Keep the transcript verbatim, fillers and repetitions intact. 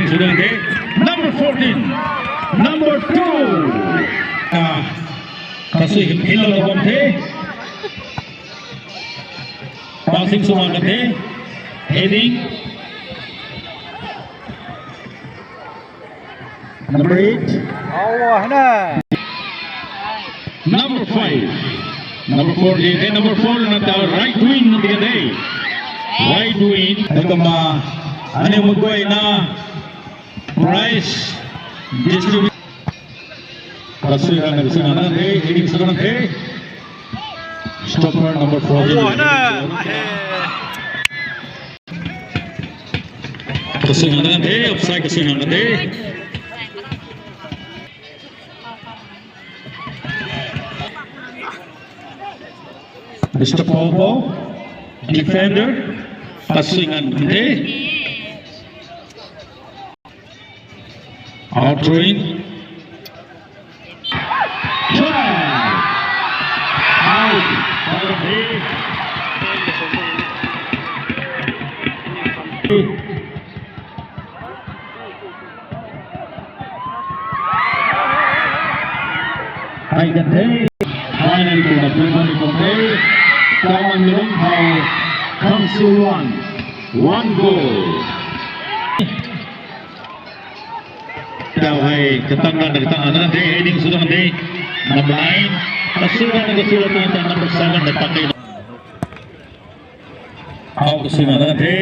Number fourteen, number two. Ah, kasui ke pilo lo bam the. Passing suma ka the. Heading. Number eight. Awa, hana. Number five. Number four, eh, number four na ta right wing na dige de. Right wing. Ekama, ane mo koi na prize distribution. Kasui na, kasui na, na de, heading suna de. Stopper number four. Awa, hana. Kasui hang de, offside kasui hang de. Mister Popo, defender, kasui hang de. Out throw in. Try! Out! Hai kante, final goal na pun bani kante, Taman Lung hai, Council one, one goal. Tau hai, ketang ran, ketang ran, de, heading su ran, de. Number nine, kasu ran, kasu ran, number seven, de, pakai. Au, kasu ran, de.